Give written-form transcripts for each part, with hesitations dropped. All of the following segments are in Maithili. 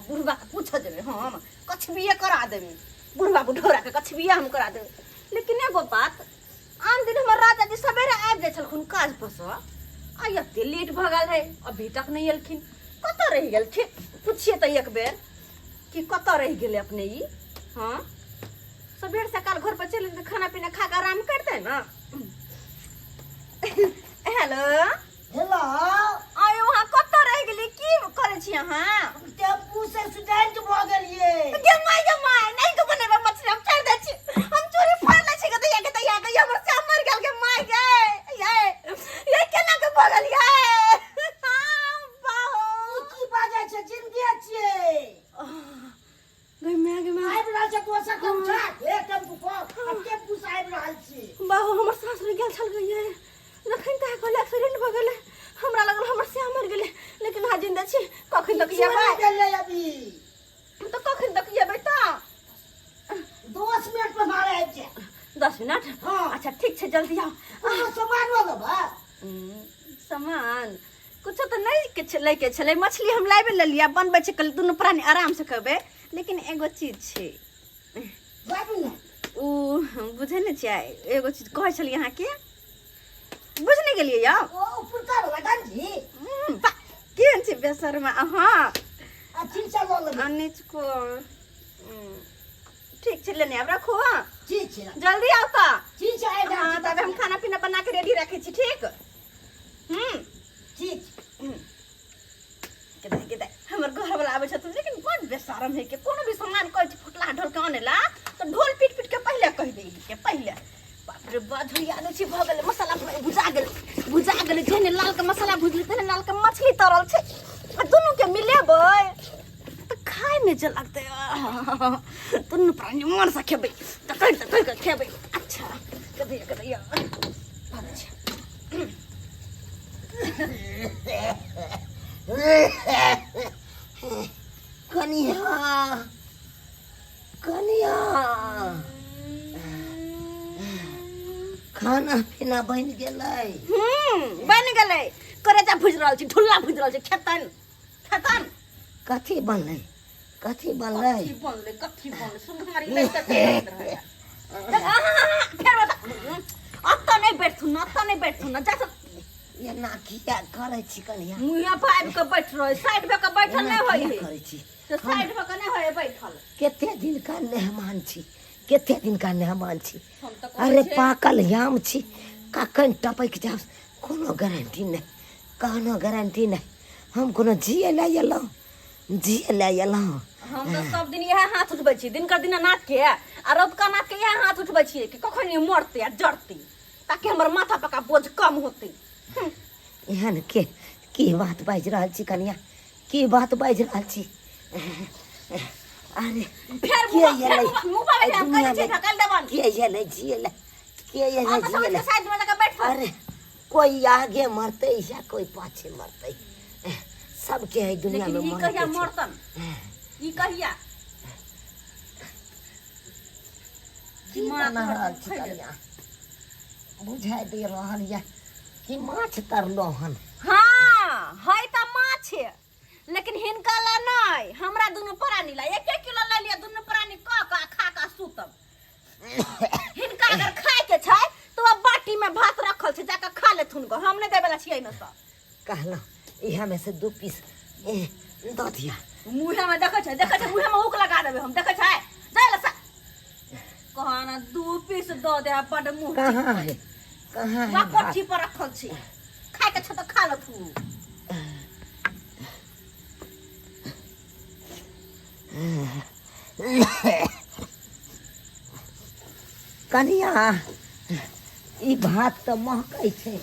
बुढ़बा के पूछऽ जेबै हम कछबिए करा देबै बुढ़बा बुढ़ौरा के कछबिए हम करा देबै लेकिन एगो बात आन दिन हमर राजा जी सवेरे आबि जाइ छलखुन काज पर से आ एते लेट भऽ गेल है अभी तक नहि एलखिन कतऽ रहि गेलखिन पुछिए तऽ एक बेर कि कतऽ रहि गेलै अपने ई हँ सबेर सकाल घर पर चलि खाना पीना खा कऽ आराम करतै ने हेलो हेलो आयो अहाँ कतऽ रहि गेलियै की करै छी अहाँ टेम्पू से एक्सीडेंट भऽ गेलियै गे माय गे माय नहि के बनेबै मछली हम छोड़ि दै छी हम चूड़ी फाड़ लै छी गे दैया के दैया के हमर श्याम मरि गेल गे माय गे ये ये केना के भऽ गेल ये बाहो ई की बाजै छै जिंदे छियै गै माय गे माय आबि रहल छै दोसर टेम्पू छै हे टेम्पू पर आ टेम्पू से आबि रहल छी बाबू हमर सास रहि गेल छल गै जखन तक कहले एक्सीडेंट भऽ गेलै हमरा लगल हमर श्याम मरि गेलै लेकिन अहाँ जिंदा छी कखन तक किछु एबै नहि गेलै अभी तऽ कखन तक एबै तऽ 10 मिनट पर मारे आबि जाए 10 मिनट? हाँ। अच्छा ठीक छै जल्दी आउ। कोनो सामान लेबै? सामान कुछो तऽ नहि किछु लैके छलै मछली हम लाबि लेलियै बनबै छै कहलियै दुनू प्राणी आरामसँ खेबै लेकिन एगो चीज छै। बाबू ने। ओ बुझै नहि छियै एगो चीज कहै छलियै अहाँके बुझि नहि गेलियै यौ। ओ उपरका वाला गंजी? वाह, केहन छै बेसरमा अहाँ। आ चिंचा लऽ लेबै। आ निचको ठीक छै लेने आब रखू हँ। ठीक छै। जल्दी आउ तऽ। ठीक छै आबि हँ तब हम खाना पीना बना के रेडी रखै छी ठीक ठीक छै। केदाइ केदाइ हमर घरवला आबै छथिन लेकिन बड बेशरम है के कोनो भी सामान कहै छै फुटला ढोल के आने ला तऽ ढोल पीट पीट के पहिले कहि दै के पहिले। बाप रे बा झुरिया दै छी भऽ गेलै मसाला पूरा भुजा गेलै भुजा गेलै जेहने लाल के मसाला भुजलै तेहने लाल के मछली तरल छै आ दुनू के मिलेबै तऽ खायमे जे लगतै आहा, दुनू प्राणी मनसँ खेबै तकड़ि तकड़ि कऽ खेबै। अच्छा कदैया कदैया अच्छा। कनिया कनिया खाना पीना बनि गेलै? बनि गेलै करेजा भुजि रहल छी ढुल्ला भुजि रहल छी खेतन खेतन। कथी बनलै कथी बनलै? कथी बनलै कथी बनलै सुनहारी नहि तऽ कहैत रहै। फेर बता अतऽ नहि बैठथुन अतऽ नहि बैठथुन जा तऽ। एना किया करै छी कनिया? मुँहे पर आबि कऽ बैठ रहै साइड भऽ कऽ बैठल एना नहि होइ किया है करै छी? से साइड भऽ कऽ नहि होइ है बैठल। कते दिन का मेहमान छी कते दिन का मेहमान छी। हम तऽ कहै अरे छियै पाकल याम छी कखन टपकि जायब कोनो गारंटी नहि कोनो गारंटी नहि। हम कोनो जिए लए एलहुँ जिए लए एलहुँ। हम तऽ सब दिन इएह हाथ उठबै छी दिनकर दीनानाथ के आ रौतका नाथ के इएह हाथ उठबै छियै कि कखन ई मरतै आ जरतै ताकि हमर माथा पका बोझ कम होतै। एहन के की बात बाजि रहल छी कनिया की बात बाजि रहल छी? अरे फेर के मुँह फेर एलै मुँह पर एहि बैठे हम कहै छियै दुनियामे ढकल देबन। के एलै जिए लए के एलै अहाँ तऽ जिए समझ लए? के साइड में जाके बैठो। अरे कोई आगे मरते या कोई पाछे मरते सबके है दुनिया लेकिन में ई मरे कहिया के छै। मरतन ई कहिया की दिमाग बना हमर रहल छी खै गेल। कनिया? बुझाइ दे रहल यऽ कि माछ तरलो हन। हाँ है तऽ माछ लेकिन हिनका ला नहि हमरा दुनू प्राणी ला एक एक किलो ले लिअ दुनू प्राणी कऽ कऽ आ खा कऽ सुतब। हिनका अगर खाय के छै तो अब बाटी में भात रखल छै जाके खा लेथुन गो हम नहि देबै ला छियै एहिमे सँ। कहलहुँ इएह में से दू पीस दऽ दिअ। मुँहे में देखै छै देखै छै मुँहे में हुक लगा देबै हम देखै छै जाय ला कहना दू पीस दऽ दे बड मुँह। कहाँ है कहाँ है वहाँ भात? कोठी पर रखल छै खाय के छै तऽ खा लेथुन। कनिया ई भात तऽ महकै छै।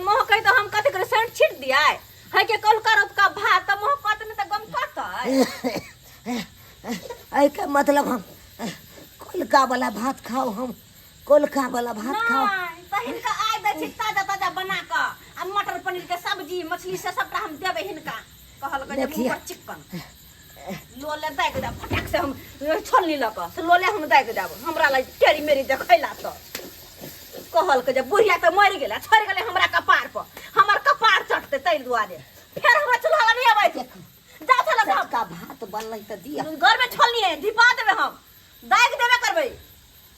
महकै तऽ हम कथी करी सेंट छीट दियै है के कौलका रौतका भात तऽ महकत नहि तऽ गमकतै। एहिके मतलब हम कोलका वाला भात खाउ हम कोलका वाला भात खाउ? नहि तऽ हिनका आइ दै छी ताजा ताजा बना कऽ आ मटर पनीर के सब्जी मछली से सबटा हम देबै हिनका कहलकै जे मुँह देखिए। पर चिक्कन लोले दए के देब फटाक से हम छोलनी लऽ कऽ से लोले हम दए के देब हमरा लग टेरी मेरी देखैला तऽ कहलकै जे बुढ़िया तऽ मरि गेलै छोड़ि गेलै हमरा कपार पर हमर कपार चटतै ताहि दुआरे फेर हमरा चूल्हा लग नहि अबै। जाओ चला जाओ। का भात बनलै तऽ दिअ। घर में छोलनी है, धिपा देबे हम, दाग देबे करबै।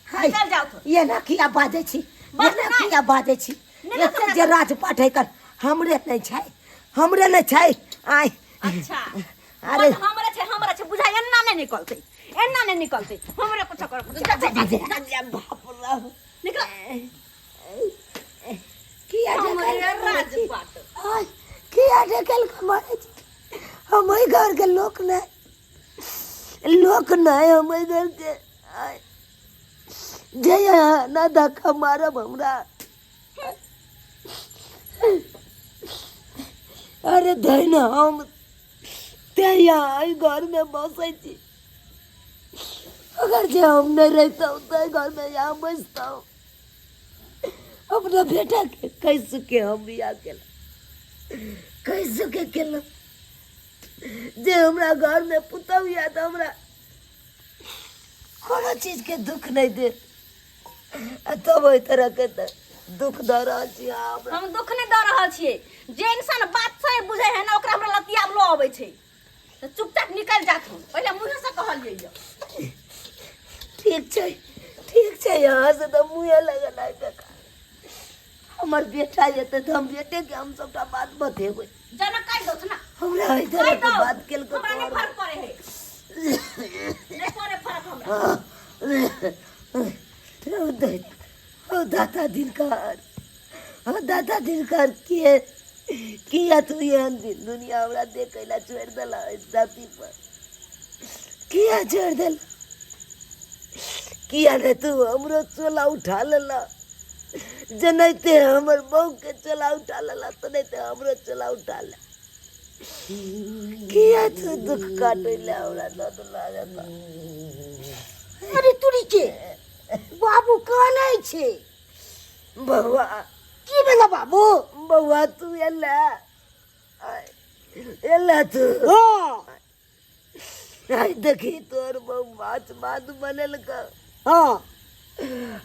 हाय, निकल जाओ तो। एना किया बाजै छी? बस एना नहि। किया बाजै छी? नहि, एते जे राजपाट है कर हमरे नहि छै, हमरे नहि छै। आय। अच्छा। अरे। बस हमरे छै, हमरे छै, बुझाइ एना नहि निकलतै, एना नहि निकलतै, हमरे कुछ कर। जा, जा, जा, जा, बाप रे। निकल। किया हमरे ढकेल के मारै छी? राजपाट। आय, किया ढकेल के मारै छी? हम ओहि घर के लोक नहि, लोक नहि हम ओहि घर के। आय, जे अहाँ ना धक्का मारब हमरा। अरे धन हम ते यहाँ एहि घरमे बसै छी। अगर जे हम नहि रहितहुँ तऽ एहि घरमे यहाँ बैसतहुँ? अपना बेटाके कैसे के हम बियाह केलहुँ, कैसे के केलहुँ जे हमरा घरमे पुतहु यऽ तऽ हमरा कोनो चीजके दुःख नहि देत, आ तब एहि तरहके तऽ दुःख दऽ रहल छी अहाँ हमरा। हम दुख नहि दऽ रहल छियै। जे इंसान बात सही बुझै है ना, ओकरा हमरा लतियाब लो अबै छै, तऽ चुपचाप निकलि जाथुन। पहिले मुँहे से कहलियै यऽ। ठीक छै, ठीक छै। यहाँ से तऽ मुँहे लगल है बेकार। हमर बेटा एतै तऽ हम बेटेके हम सबटा बात बतेबै। जना कहि दौथ ना। हमरा एहि कहि तरहके दौ। बात केलकै। हमरा नहि तोहर फर्क पड़े है, नहि पड़े फर्क हमरा। ओ दाता दिनकर, ओ दाता दिनकर, के किया तू एहन दिन दुनिया हमरा देखै ला छोड़ि देला? एहि धरती पर किया छोड़ि देला? किया नहि तू हमरो चोला उठा लेला? जेनाहिते हमर बहूके चोला उठा लेला, तेनाहिते हमरो चोला उठा ले। किया तू दुख काटै ला हमरा दऽ देला एतऽ? अरे तुरी के बाबू कानै छै। बौआ। की भेलै बाबू? बौआ, तू एला, एला तू? हाँ। आइ देखी, तोहर बहु माछ भात बनेलक। हाँ।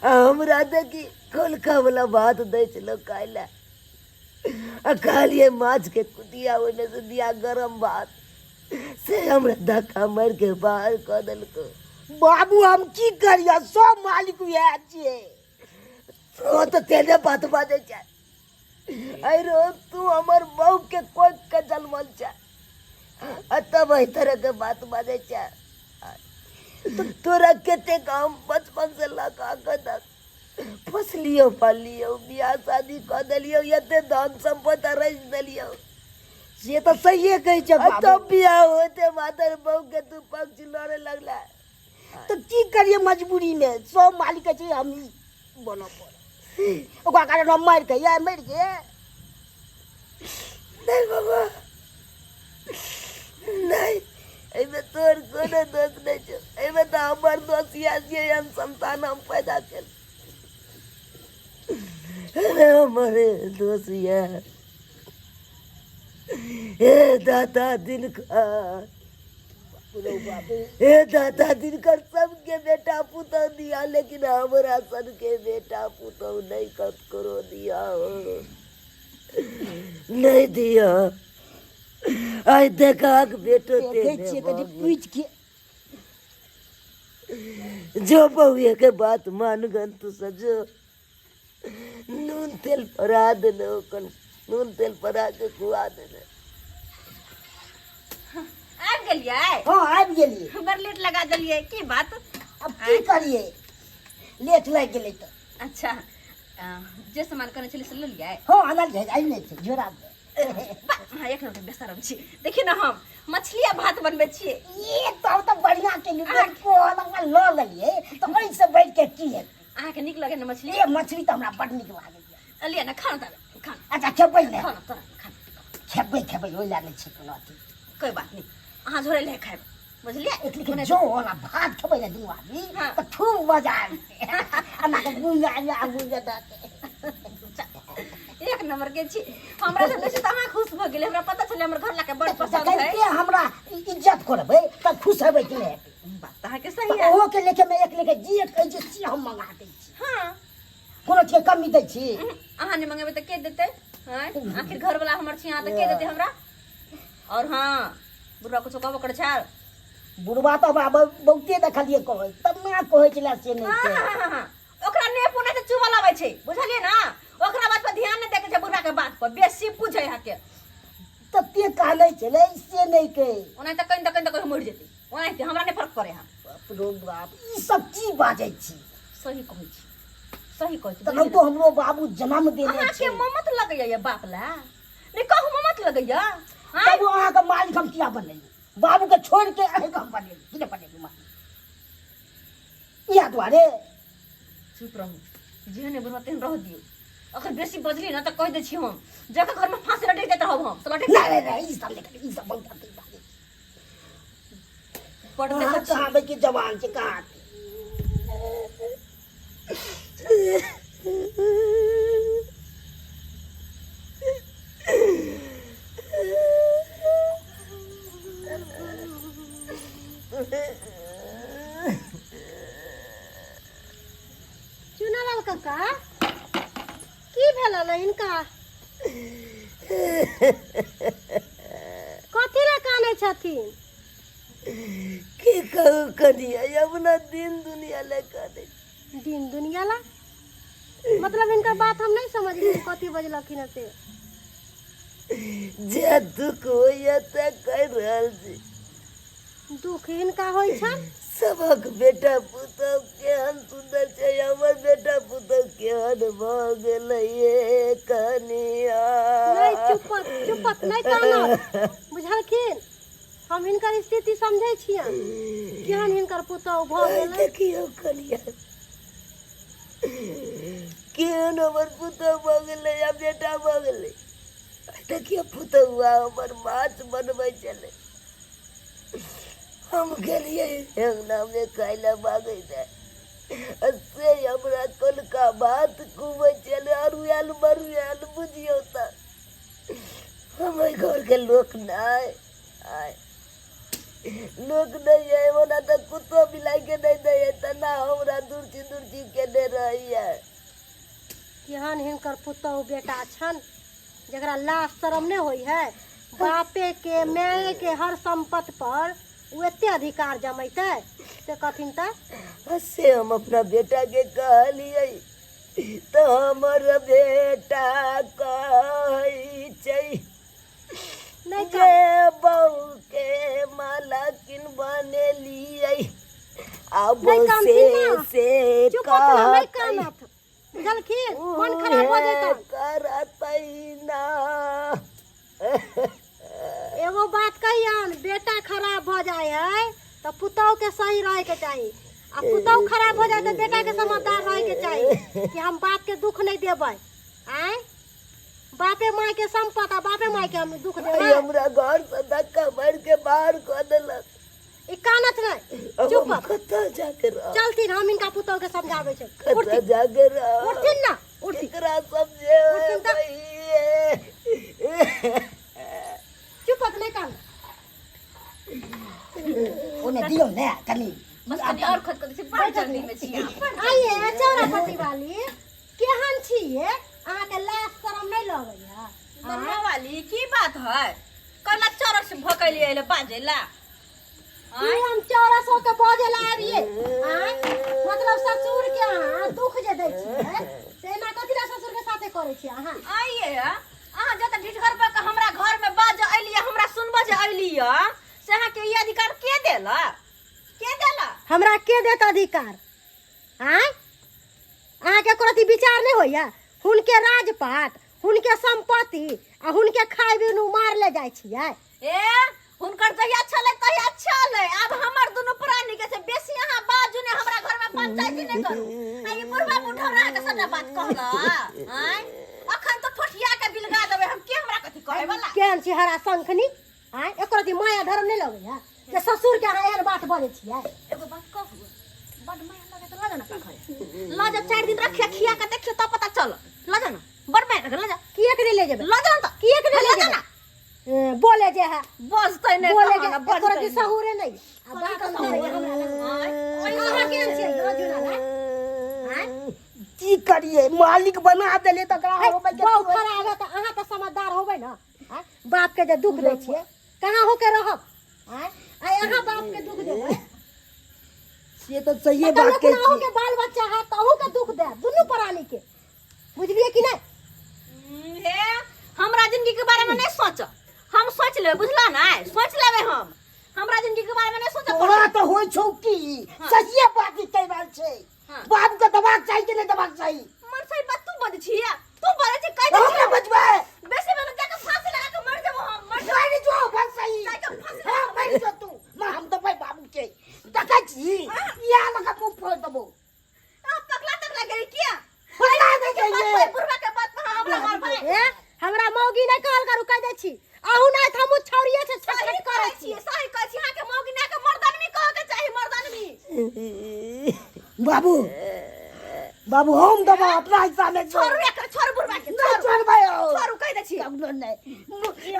आ हमरा देखी खोलका वाला भात दै छलो खाय लए, आ कहलियै माछ के कुटिया ओहिमे से दिया गरम भात, से हमरा धक्का मारि के बाहर कऽ देलको। बाबू, हम की करियै? सब मालिक उएह छियै। तो तऽ तेने बात बाजै छै। अरे तू हमर बहू के कोख के जन्मल छै, आ तब एहि तरह के बात बाजै छै। तोरा कतेक हम बचपन से लऽ कऽ एखन तक पोसलियौ, पाललियौ, बियाह शादी कऽ देलियौ, एते धन सम्पत्ति रचि देलियौ। से तऽ सहिए कहै छै आ बाबू। तब बियाह होते मातर बहू के तू पक्ष लड़े लगला। तऽ की करियै मजबूरीमे? सब मालिक छै, हम ई बनऽ पड़ल, ओकरा कारण हम मारि के या मरि गे। नहि बाबा, नहि, एहिमे तोहर कोनो दोष नहि छौ। एहिमे तऽ हमर दोष इएह छियै, एहन संतान हम पैदा केल। एहिमे हमर दोष इएह। हे दाता दिनकर, हे दाता दिनकर, सबके बेटा पुतहु दिया, लेकिन हमरा सनके बेटा पुतहु नहि ककरो दिया हो, नहि दिया। आइ देखाक बेटो। देखै छियै कनि पूछि के। जो बहुए के बात मान गन तू सजो, नून तेल परा देने, ओकर नून तेल परा के खुआ देने। आबि गेलियै? हँ, आबि गेलियै। बड़ लेट लगा देलियै, की बात? आब की करियै, लेट लागि गेलै तऽ। अच्छा, जे सामान कहने छलियै से लेलियै? हँ, आनल छै, आइ नहि छै झोरा मे। अहाँ एक नम्बर बेसरम छी। देखियौ ने, हम मछली आ भात बनबै छियै। ये तब तऽ बढ़िआँ केलियै, कोन लऽ लेलियै तऽ ओहिसँ बढ़ि के की हेतै? अहाँके नीक लगै ने मछली? ये मछली तऽ हमरा बड नीक लागैए। लिअ ने, खाउ ने तब, खाउ। अच्छा, खेबै ने? खाउ ने, तोरा खाउ। खेबै, खेबै, ओहि लए नहि छै कोनो अथी। कोइ बात नहि, अहाँ झोरे ले खायब, बुझलियै? लेकिन जो ओना भात खेबै ने दुनू आदमी हाँ। तऽ खूब मजा आबि एना कऽ गुंजा गुंजा दऽ के। एक नंबर के छी। हमरा से बेसी तऽ अहाँ खुश भऽ गेलै। हमरा पता छलै हमर घर लाके बड़ पसंद है। जखन हमरा इज्जत करबै तऽ खुश हेबै कि नहि हेबै? बात तऽ अहाँके सही तऽ है। ओहो के लेके मे एक लेके जे कहै छै से हम मंगा दै छी। हाँ। कोनो चीज कमी दै छी? अहाँ नहि मंगेबै तऽ के देतै? आँय, आखिर घरवाला हमर छी अहाँ, तऽ के देतै हमरा? और हाँ, बुढ़वा कुछो कहबो करै छै? बुढ़वा तऽ हमरा बहुते देखलियै कहै, तना कहै छलै से नहि हाँ, छै। हाँ, हाँ, हाँ। ओकरा ने पुने से चुबल आबै छै, बुझलियै ना? ओकरा बात पर ध्यान नहि दैके छै, बुढ़वा के बात पर बेसी बुझै अहाँके। तते कानै छलै से नहि कहै। ओना तऽ कनि तऽ कनि तऽ कहियो मरि जेतै, ओनाहिते हमरा नहि फर्क पड़ै। हँ बाप रो बाप, ई सब की बाजै छी? सही कहै छी, सही कहै छी। तखन तो हमरो बाबू जन्म देने अहाँके छै। ममत लगैया ये बाप ला? नहि कहू, ममत लगैया? आँय? तब अहाँके मालिक हम किया बनेली? बाबूके छोड़ि के अहाँके हम बनेली कि नहि बनेली मालिक? इएह दुआरे। चुप रहू, जेहन बुढ़वा तेहन रह दियौ। अखन बेसी बजली ना तऽ कहि दै छी हम, जकर घरमे फांसी लटकि जाइत रहब हम तऽ लटकि। नहि नहि नहि, ई सब नहि करी, ई सब बहुत अथी बाजै छी। बड़ अहाँ देखै छी। कहाँ के जवान छै कहाँ के? चुनालाल काका, की भेल ने हिनका? कथी लए कानै छथिन? की कहू कनिया, अपना दिन दुनिया ले कानै। दिन दुनिया ला मतलब? हिनकर बात हम नहीं समझली, कथी बजलखिन से। जे दुख होइए ते कहि रहल छी। दुख हिनका होइ छनि? सबक बेटा पुतहु केहन सुन्दर छै, हमर बेटा पुतहु केहन भऽ गेलै ये कनिया। नहीं, चुपत चुपत, नहीं कानत, बुझलखिन? हम हिनकर स्थिति समझै छियनि, केहन हिनकर पुतहु भऽ गेलै। देखियौ कनिया, केहन हमर पुतहु भऽ गेलै आ बेटा भऽ गेलै। देखियौ, पुतहुआ हमर माछ बनबै छलै, हम गेलियै अङ्गनामे खाय लए मांगै लए, आ से हमरा कलका भात खुबै छलै अरुआयल मरुआयल। बुझियौ तऽ हम एहि घरके लोक नहि आय, लोक नहि अइ। ओना तऽ कुत्तो बिलाइके नहि दैए, तेना हमरा दुर्ची दुर्ची केने रहैए। केहन हिनकर पुतहु बेटा छनि, जकरा लाज शरम नहि होइ है? बापे के माय के हर संपत्ति पर ओ एते अधिकार जमेतै से कहथिन तऽ। से हम अपना बेटाके कहलियै तऽ हमर बेटा कहै छै नहि जे बहूके मालकिन बनेलियै आब नहि से कानथिन ना। से चुप होत ना, नहि कहतै कानत, बुझलखिन? मन खराब भऽ जेतनि। करतै ना। एगो बात कहियन, बेटा खराब भऽ जाइ है तऽ पुतहु के सही रहैके चाही, आ पुतहु खराब भऽ जाइ तऽ बेटा के समझदार रहैके चाही कि हम बाप के दुख नहि देबै। आँय, बापे माय के संपत्ति आ बापे माय के हम दुख आइ देबै? हमरा घर से धक्का मारि के बाहर कऽ देलक। ई कानत नहि। अब चुप। हम कतऽ जाके रहब? चलथिन, हम हिनका पुतहु के समझाबै छै। कतऽ उठथिन। जाके रहब? उठथिन ना, उठथिन। केकरा समझे? उठथिन तऽ। चुप, नहि कान। ओने दियौ ने कनि। बस कनि और खोद कऽ दै छी, बड़ जल्दी मे छी अहाँ, बड़। आइए चौरापट्टी वाली, केहन छियै? अहाँके लाज शरम नहि लगैया? बनिया वाली, की बात है? कहला चरस भकैली अइले बाजै ला। की हम चौरस होके बजे ला आबियै? आँय, मतलब ससुर के अहाँ दुख जे दै छियै से एना कथी ला ससुर के साथे करै छियै अहाँ? आइए अहाँ जत ढिठगर पर के हमरा घर में बाज अइली, हमरा सुनबऽ जे अइली, से अहाँके ई अधिकार के देला? के देला? हमरा के देत अधिकार? आँय, अहाँके एको रत्ती विचार नहि होइया? हुनके राजपाट, हुनके सम्पत्ति आ हुनके खाय बिनु मारले जाइ छियै। ए, हुनकर जहिया छलै तहिया छलै, आब हमर दुनू प्राणी के से बेसी अहाँ बाजू ने, हमरा घर में पंचायती नहि करू। आ ई बुढ़वा बुढ़ौरा अहाँके सबटा बात कहला? आँय, अखन तऽ ठोठिया के बिलगा देबै हम। के हमरा कथी कहै वाला? केहन छी हरा शंखनी? आँय, एको रत्ती माया धर्म नहि लगैया जे ससुर के अहाँ एहन बात बजै छियै? एगो बात कहू, बड माया लगे तऽ लऽ जा ना अपना घरे, लऽ जा, 4 दिन रखिए, खिया के देखियो तब पता चल। लऽ जा ना, बड माया लगे, लऽ जा। किएक नहि ले जेबै? लऽ जा ना तऽ। किएक नहि ले लऽ जा जेबै? ना। ए, बोले जे है बजतै नहि बोले तहन जे ना, एको बजतै रत्ती नहि। सहुरे नहि आ बात अंतर हमरा लग। अहाँ केहन छियै यौ जुनाला? आँय? की करिए, मालिक बना देले तकरा होबै के। बहु खराब है तऽ अहाँ तऽ समझदार होबै ने? आँय? बाप के जे दुख दै छियै, कहाँ होके रहब? आँय आइ अहाँ बाप के दुख देबै से तऽ सहिए तऽ बात लेकिन कहै अहूँ छी के बाल बच्चा है तऽ अहूँ के दुख देब दुनू प्राणी के बुझलियै कि नहि हे हमरा जिंदगी के बारे में नहीं सोच हम सोच लेबै बुझला ना सोच लेबै हम हमरा जिंदगी के बारे में नहीं सोच तोरा तऽ होइ छौ की सहिए बात ई कहि रहल छै हाँ। बाप के दबाक चाही कि नहि दबाक चाही मन सही बात तू बज छी तू बजे छी कह दे हम नहि बचबै बेसी बेला जाके फांसी लगा के मर जेबो हम मर जेबो मरि जो बस सही जाके फांसी हाँ मरि जो तू माँ हम देबै बाबू के देखै छी इएह लऽ कऽ मुँह फोड़ि देबौ आ पगला तगला गेली किया पगला नहि गेलियै। बुढ़वा के बात पर हमरा मारबै ए हमरा मौगी नहि कहल करू कहि दै छी अहूँ नहि तऽ हमहूँ छौड़िए छै छट सही छट कहै करै छी छी सही कहै छी अहाँके मौगी ना के मर्दानमी कहऽ के चाही मर्दानमी बाबू बाबू हम देबो अपना हिस्सा में छोड़ू एकर छोड़ू बुढ़वा के नहीं छोड़ू छोड़बै हो छोड़ू कहि दै छी कखनो नहि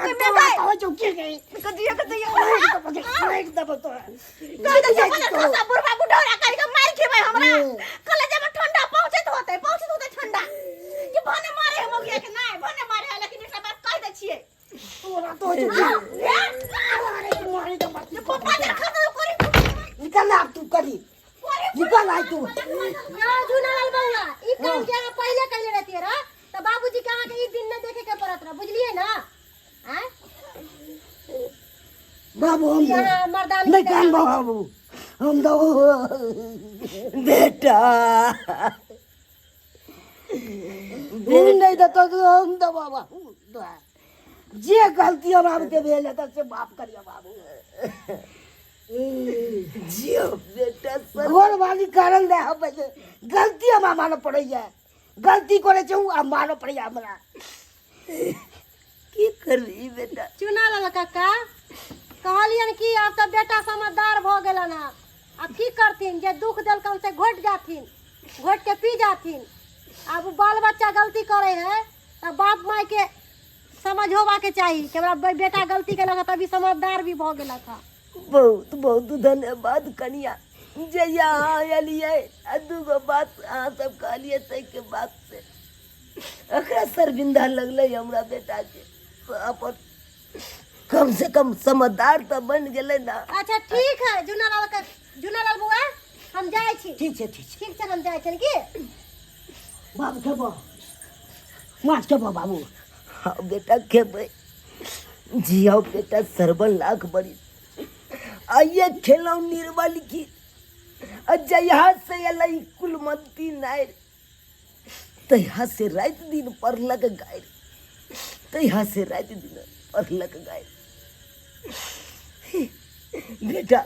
मे तोरा गए। कहै छौ की गई के दियो के दियो मारि देबो के मारि देबो तोरा कहि दै छी पहिले खसा बुढ़वा बुढ़ौरा कहि के मारि खेबै हमरा हम्म। कलेजा में ठंडा पहुंचैत होतै पहुंचैत होतै ठंडा कि भने मारे हम मौगिया के नहि भने मारे है लेकिन एकटा बात कहि दै छियै तोरा तो होइ छौ की अरे मारि देबो पप्पा जे खसा कोरी निकल आब तू करी निकल आइ तू ना झुनालाल बउआ ई काम जे अहाँ पहिले कैले रहतियै रह तऽ बाबूजी के अहाँके ई दिन नहि देखे के पड़त रह बुझलियै ना आँय बाबू हम ई अहाँ मर्दानी नहीं कान बाबू हम दो बेटा नहीं देतो तो हम दबो बाबू जे गलती हमरा बुते भेल हेतै से माफ करियो बाबू जियो बेटा सब घर वाली कारण दे हम जे गलती हमरा मानऽ पड़ैया गलती करै छै आ मानऽ पड़ैया हमरा की करबी बेटा चुना लाल काका कहलियन कि आब तऽ बेटा समझदार भऽ गेलन हँ आब की करथिन जे दुख देलकन से घोटि जाथिन घोटि के पी जाथिन आब बाल बच्चा गलती करै है तऽ बाप माय के समझ होबाके चाही कि हमरा बेटा गलती केलक हँ तभी समझदार भी भऽ गेलक हँ बहुत बहुत धन्यवाद कनिया जे यहाँ एलियै आ दूगो बात अहाँ सब कहलियै ताहिके बाद से एकरा शर्मिंदा लगलै हमरा बेटाके अपन कम से कम समझदार तऽ बनि गेलै ने अच्छा ठीक है जूनालाल का जूनालाल बुआ हम जाइ छी ठीक छै ठीक छै ठीक छै हम जाइ छी की बाबू खेबो माछ खेबो बाबू हाँ बेटा खेबै जियाओ बेटा सरबन लाख बरिस आइए खेलौं निर्मल की आ जहिया से एलै कुलमंती नारि तहिया से राति दिन पढ़लक गारि तहिया से राति दिन पढ़लक गारि बेटा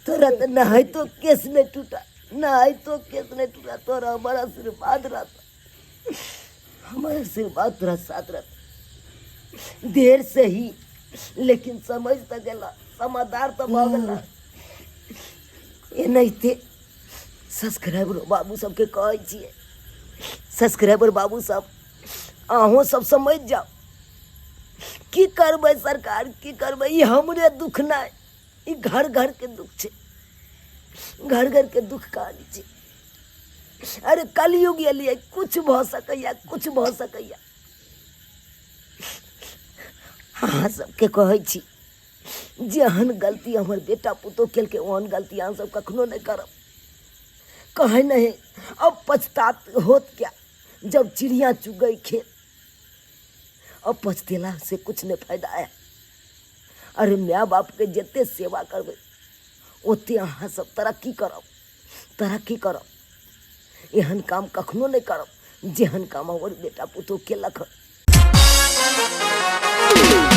तोरा तऽ नहाइतो केस नहि टूटा नहाइतो केस नहि टूटा तोरा हमर आशीर्वाद रहता हमर आशीर्वाद तोरा साथ रहता देर से ही लेकिन समझ तऽ गेला समादार तऽ भऽ गेला एनाहिते सब्सक्राइबर बाबू सबके कहै छियै सब्सक्राइबर बाबू सब अहूँ सब समझि जाउ की करबै सरकार की करबै ई हमरे दुख नहि ई घर घरके दुख छै घर घरके दुख कहानी छै अरे कलयुग एलियै कुछ भऽ सकैया कुछ भऽ सकैया अहाँ सबके कहै छी जेहन गलती हमर बेटा पुतोह केलकै ओहन गलती अहाँ सब कखनो नहि करब कहै नहि अब पछतात होत क्या जब चिड़िया चुग गई खेत अब पछतेला से कुछ नहीं फायदा है अरे माय बापके जते सेवा करबै ओते अहाँ सब तरक्की करब तरक्की करब एहन काम कखनो नहि करब जेहन काम हमर बेटा पुतोह केलक हँ।